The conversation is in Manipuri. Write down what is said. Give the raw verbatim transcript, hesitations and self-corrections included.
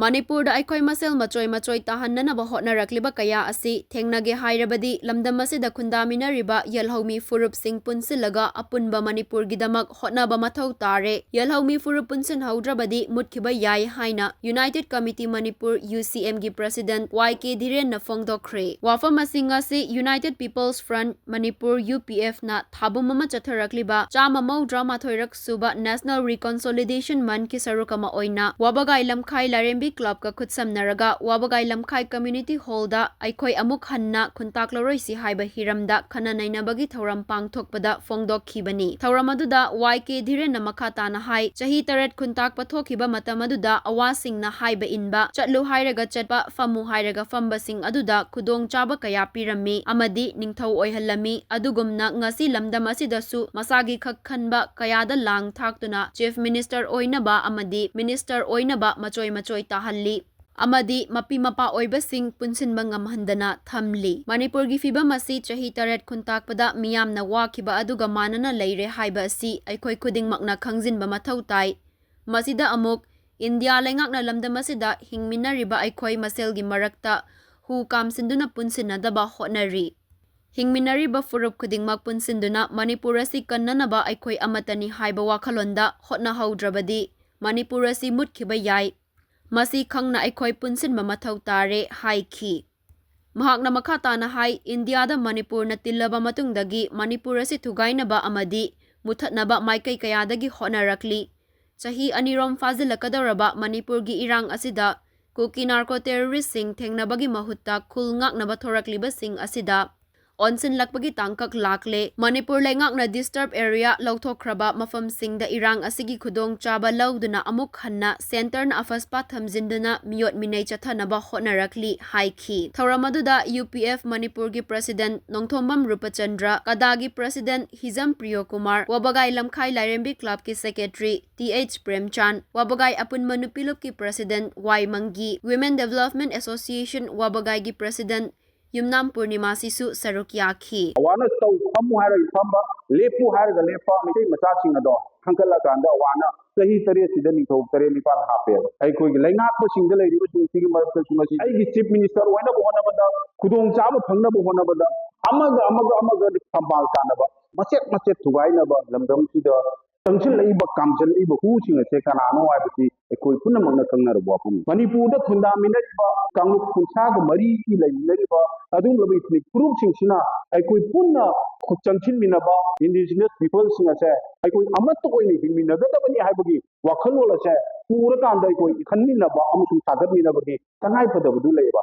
ꯃꯅꯤꯄꯨꯔꯗ ꯑꯩꯈꯣꯏ ꯃꯁꯦꯜ ꯃꯆꯣꯏ ꯃꯆꯣꯏ ꯇꯥꯍꯟꯅꯅꯕ ꯍꯣꯠꯅꯔꯛꯂꯤꯕ ꯀꯌꯥ ꯑꯁꯤ ꯊꯦꯡꯅꯒꯦ ꯍꯥꯏꯔꯕꯗꯤ ꯂꯝꯗꯝ ꯑꯁꯤꯗ ꯈꯨꯟꯗꯥꯃꯤꯟꯅꯔꯤꯕ ꯌꯦꯜꯍꯧꯃꯤ ꯐꯨꯔꯨꯞꯁꯤꯡ ꯄꯨꯟꯁꯤꯜꯂꯒ ꯑꯄꯨꯟꯕ ꯃꯅꯤꯄꯨꯔꯒꯤꯗꯃꯛ ꯍꯣꯠꯅꯕ ꯃꯊꯧ ꯇꯥꯔꯦ꯫ ꯌꯦꯜꯍꯧꯃꯤ ꯐꯨꯔꯨꯞ ꯄꯨꯟꯁꯤꯟꯍꯧꯗ꯭ꯔꯕꯗꯤ ꯃꯨꯠꯈꯤꯕ ꯌꯥꯏ ꯍꯥꯏꯅ United Committee Manipur, U C M, ꯒꯤ President Y K ꯙꯤꯔꯦꯟꯅ ꯐꯣꯡꯗꯣꯛꯈ꯭ꯔꯦ꯫ ꯋꯥꯐꯝ ꯑꯁꯤꯡ ꯑꯁꯤ United People's Front Manipur, U P F, ꯅ ꯊꯥꯕꯨꯝ ꯑꯃ ꯆꯠꯊꯔꯛꯂꯤꯕ ꯆꯥꯝꯃ ꯃꯧꯗ꯭ꯔꯥ ꯃꯥꯊꯣꯏꯔꯛ ꯁꯨꯕ National Reconciliation Month ꯀꯤ ꯁꯔꯨꯛ ꯑꯃ ꯑꯣꯏꯅ ꯋꯥꯕꯒꯥꯏ ꯂꯝꯈꯥꯏ ꯂꯥꯏꯔꯦꯝꯕꯤ ꯀ꯭ꯂꯕꯀ ꯈꯨꯠꯁꯝꯅꯔꯒ ꯋꯥꯕꯒꯥꯏ ꯂꯝꯈꯥꯏ Community Hall ꯗ ꯑꯩꯈꯣꯏ ꯑꯃꯨꯛ ꯍꯟꯅ ꯈꯨꯟꯇꯥꯛꯂꯔꯣꯏꯁꯤ ꯍꯥꯏꯕ ꯍꯤꯔꯝꯗ ꯈꯟꯅ ꯅꯩꯅꯕꯒꯤ ꯊꯧꯔꯝ ꯄꯥꯡꯊꯣꯛꯄꯗ ꯐꯣꯡꯗꯣꯛꯈꯤꯕꯅꯤ꯫ ꯊꯧꯔꯝ ꯑꯗꯨꯗ Y K ꯙꯤꯔꯦꯟꯅ ꯃꯈꯥ ꯇꯥꯅ ꯍꯥꯏ, ꯆꯍꯤ ꯇꯔꯦꯠ ꯈꯨꯟꯇꯥꯛꯄ ꯊꯣꯛꯈꯤꯕ ꯃꯇꯝ ꯑꯗꯨꯗ ꯑꯋꯥꯁꯤꯡꯅ ꯍꯥꯏꯕ ꯏꯟꯕ, ꯆꯠꯂꯨ ꯍꯥꯏꯔꯒ ꯆꯠꯄ, ꯐꯝꯃꯨ ꯍꯥꯏꯔꯒ ꯐꯝꯕꯁꯤꯡ ꯑꯗꯨꯗ ꯈꯨꯗꯣꯡꯆꯥꯕ ꯀꯌꯥ ꯄꯤꯔꯝꯃꯤ ꯑꯃꯗꯤ ꯅꯤꯡꯊꯧ ꯑꯣꯏꯍꯜꯂꯝꯃꯤ꯫ ꯑꯗꯨꯒꯨꯝꯅ ꯉꯁꯤ ꯂꯝꯗꯝ ꯑꯁꯤꯗꯁꯨ ꯃꯁꯥꯒꯤ ꯈꯛ ꯈꯟꯕ ꯀꯌꯥꯗ ꯂꯥꯡ ꯊꯥꯛꯇꯨꯅ Chief Minister ꯑꯣꯏꯅꯕ ꯑꯃꯗꯤ Minister ꯑꯣꯏꯅꯕ ꯃꯆꯣꯏ ꯃꯆꯣꯏ ꯇꯥꯍꯜꯂꯤ ꯑꯃꯗꯤ ꯃꯄꯤ ꯃꯄꯥ ꯑꯣꯏꯕꯁꯤꯡ ꯄꯨꯟꯁꯤꯟꯕ ꯉꯝꯍꯟꯗꯅ ꯊꯝꯂꯤ꯫ ꯃꯅꯤꯄꯨꯔꯒꯤ ꯐꯤꯚꯝ ꯑꯁꯤ ꯆꯍꯤ ꯇꯔꯦꯠ ꯈꯨꯟꯇꯥꯛꯄꯗ ꯃꯤꯌꯥꯝꯅ ꯋꯥꯈꯤꯕ ꯑꯗꯨꯒ ꯃꯥꯟꯅꯅ ꯂꯩꯔꯦ ꯍꯥꯏꯕ ꯑꯁꯤ ꯑꯩꯈꯣꯏ ꯈꯨꯗꯤꯡꯃꯛꯅ ꯈꯪꯖꯤꯟꯕ ꯃꯊꯧ ꯇꯥꯏ꯫ ꯃꯁꯤꯗ ꯑꯃꯨꯛ ꯏꯟꯗꯤꯌꯥ ꯂꯩꯉꯥꯛꯅ ꯂꯝꯗꯝ ꯑꯁꯤꯗ ꯍꯤꯡꯃꯤꯟꯅꯔꯤꯕ ꯑꯩꯈꯣꯏ ꯃꯁꯦꯜꯒꯤ ꯃꯔꯛꯇ ꯍꯨ ꯀꯥꯝꯁꯤꯟꯗꯨꯅ ꯄꯨꯟꯁꯤꯟꯅꯗꯕ ꯍꯣꯠꯅꯔꯤ꯫ ꯍꯤꯡꯃꯤꯟꯅꯔꯤꯕ ꯐꯨꯔꯨꯞ ꯈꯨꯗꯤꯡꯃꯛ ꯄꯨꯟꯁꯤꯟꯗꯨꯅ ꯃꯅꯤꯄꯨꯔ ꯑꯁꯤ ꯀꯟꯅꯅꯕ ꯑꯩꯈꯣꯏ ꯑꯃꯠꯇꯅꯤ ꯍꯥꯏꯕ ꯋꯥꯈꯜꯂꯣꯟꯗ ꯍꯣꯠꯅꯍꯧꯗ꯭ꯔꯕꯗꯤ ꯃꯅꯤꯄꯨꯔ ꯑꯁꯤ ꯃꯨꯠꯈꯤꯕ ꯌꯥꯏ꯫ ꯃꯁꯤ ꯈꯪꯅ ꯑꯩꯈꯣꯏ ꯄꯨꯟꯁꯤꯟꯕ ꯃꯊꯧ ꯇꯥꯔꯦ ꯍꯥꯏꯈꯤ꯫ ꯃꯍꯥꯛꯅ ꯃꯈꯥ ꯇꯥꯅ ꯍꯥꯏ, ꯏꯟꯗꯤꯌꯥꯗ ꯃꯅꯤꯄꯨꯔꯅ ꯇꯤꯜꯂꯕ ꯃꯇꯨꯡꯗꯒꯤ ꯃꯅꯤꯄꯨꯔ ꯑꯁꯤ ꯊꯨꯒꯥꯏꯅꯕ ꯑꯃꯗꯤ ꯃꯨꯊꯠꯅꯕ ꯃꯥꯏꯀꯩ ꯀꯌꯥꯗꯒꯤ ꯍꯣꯠꯅꯔꯛꯂꯤ꯫ ꯆꯍꯤ ꯑꯅꯤꯔꯣꯝ ꯐꯥꯖꯤꯜꯂꯛꯀꯗꯧꯔꯕ ꯃꯅꯤꯄꯨꯔꯒꯤ ꯏꯔꯥꯡ ꯑꯁꯤꯗ ꯀꯨꯀꯤ narco terrorist ꯁꯤꯡ ꯊꯦꯡꯅꯕꯒꯤ ꯃꯍꯨꯠꯇ ꯈꯨꯜ ꯉꯥꯛꯅꯕ ꯊꯣꯔꯛꯂꯤꯕꯁꯤꯡ ꯑꯁꯤꯗ ꯑꯣꯟꯁꯤꯜꯂꯛꯄꯒꯤ ꯇꯥꯡꯀꯛ ꯂꯥꯛꯂꯦ꯫ ꯃꯅꯤꯄꯨꯔ ꯂꯩꯉꯥꯛꯅ disturb area ꯂꯧꯊꯣꯛꯈ꯭ꯔꯕ ꯃꯐꯝꯁꯤꯡꯗ ꯏꯔꯥꯡ ꯑꯁꯤꯒꯤ ꯈꯨꯗꯣꯡꯆꯥꯕ ꯂꯧꯗꯨꯅ ꯑꯃꯨꯛ ꯍꯟꯅ centre ꯅ ꯑꯐꯁꯄꯥ ꯊꯝꯖꯤꯟꯗꯨꯅ ꯃꯤꯑꯣꯠ ꯃꯤꯅꯩ ꯆꯠꯊꯅꯕ ꯍꯣꯠꯅꯔꯛꯂꯤ ꯍꯥꯏꯈꯤ꯫ ꯊꯧꯔꯝ ꯑꯗꯨꯗ U P F ꯃꯅꯤꯄꯨꯔꯒꯤ President ꯅꯣꯡꯊꯣꯝꯕꯝ ꯔꯨꯄꯆꯟꯗ꯭ꯔ, ꯀꯗꯥꯒꯤ President ꯍꯤꯖꯝ ꯄ꯭ꯔꯤꯌꯣꯀꯨꯃꯥꯔ, ꯋꯥꯕꯒꯥꯏ ꯂꯝꯈꯥꯏ ꯂꯥꯏꯔꯦꯝꯕꯤ club ꯀꯤ Secretary T H ꯄ꯭ꯔꯦꯝꯆꯥꯟ, ꯋꯥꯕꯒꯥꯏ ꯑꯄꯨꯟꯕ ꯅꯨꯄꯤ ꯂꯨꯞꯀꯤ President ꯋꯥꯏ ꯃꯪꯒꯤ, Women Development Association ꯋꯥꯕꯒꯥꯏꯒꯤ President ꯌꯨꯝꯅꯥꯝ ꯄꯨꯔꯅꯤꯃꯥꯁꯤꯁꯨ ꯁꯔꯨꯛ ꯌꯥꯈꯤ꯫ ꯑꯋꯥꯅ ꯇꯧ, ꯐꯝꯃꯨ ꯍꯥꯏꯔꯒ ꯐꯝꯕ, ꯂꯦꯞꯄꯨ ꯍꯥꯏꯔꯒ ꯂꯦꯞꯄ, ꯃꯩꯇꯩ ꯃꯆꯥꯁꯤꯡ ꯑꯗꯣ ꯈꯟꯒꯠꯂꯀꯥꯟꯗ ꯑꯋꯥꯅ ꯆꯍꯤ ꯇꯔꯦꯠꯁꯤꯗ ꯅꯤꯡꯊꯧ ꯇꯔꯦꯠ ꯅꯤꯄꯥꯜ ꯍꯥꯞꯄꯦꯕ꯫ ꯑꯩꯈꯣꯏꯒꯤ ꯂꯩꯉꯥꯛꯄꯁꯤꯡꯗ ꯂꯩꯔꯤꯕꯁꯤꯡꯁꯤꯒꯤ ꯃꯔꯛꯇꯁꯨ ꯉꯁꯤ ꯑꯩꯒꯤ ꯆꯤꯐ ꯃꯤꯅꯤꯁꯇꯔ ꯑꯣꯏꯅꯕ ꯍꯣꯠꯅꯕꯗ, ꯈꯨꯗꯣꯡꯆꯥꯕ ꯐꯪꯅꯕ ꯍꯣꯠꯅꯕꯗ ꯑꯃꯒ ꯑꯃꯒ ꯑꯃꯒ ꯐꯝꯕꯥꯜ ꯇꯥꯅꯕ, ꯃꯆꯦꯠ ꯃꯆꯦꯠ ꯊꯨꯒꯥꯏꯅꯕ ꯂꯝꯗꯝꯁꯤꯗ ꯆꯪꯁꯤꯜꯂꯛꯏꯕ, ꯀꯥꯝꯁꯤꯜꯂꯛꯏꯕ ꯍꯨꯁꯤꯡ ꯑꯁꯦ ꯀꯅꯥꯅꯣ ꯍꯥꯏꯕꯁꯤ ꯑꯩꯈꯣꯏ ꯄꯨꯝꯅꯃꯛꯅ ꯈꯪꯅꯔꯕ ꯋꯥꯐꯝꯅꯤ꯫ ꯃꯅꯤꯄꯨꯔꯗ ꯈꯨꯟꯗꯥꯃꯤꯟꯅꯔꯤꯕ ꯀꯥꯡꯂꯨꯞ ꯀꯨꯟꯊ꯭ꯔꯥꯒ ꯃꯔꯤꯒꯤ ꯂꯩꯃꯤꯟꯅꯔꯤꯕ ꯑꯗꯨꯒꯨꯝꯂꯕ ꯏꯊꯅꯤꯛ ꯐꯨꯔꯨꯞꯁꯤꯡꯁꯤꯅ ꯑꯩꯈꯣꯏ ꯄꯨꯟꯅ ꯈꯨꯠ ꯆꯪꯁꯤꯟꯃꯤꯟꯅꯕ, ꯏꯟꯗꯤꯖꯤꯅꯁ ꯄꯤꯄꯜꯁꯤꯡ ꯑꯁꯦ ꯑꯩꯈꯣꯏ ꯑꯃꯠꯇ ꯑꯣꯏꯅ ꯍꯤꯡꯃꯤꯟꯅꯒꯗꯕꯅꯤ ꯍꯥꯏꯕꯒꯤ ꯋꯥꯈꯜꯂꯣꯟ ꯑꯁꯦ ꯎꯔꯀꯥꯟꯗ ꯑꯩꯈꯣꯏ ꯈꯟꯃꯤꯟꯅꯕ ꯑꯃꯁꯨꯡ ꯁꯥꯒꯠꯃꯤꯟꯅꯕꯒꯤ ꯇꯉꯥꯏꯐꯗꯕꯗꯨ ꯂꯩꯕ꯫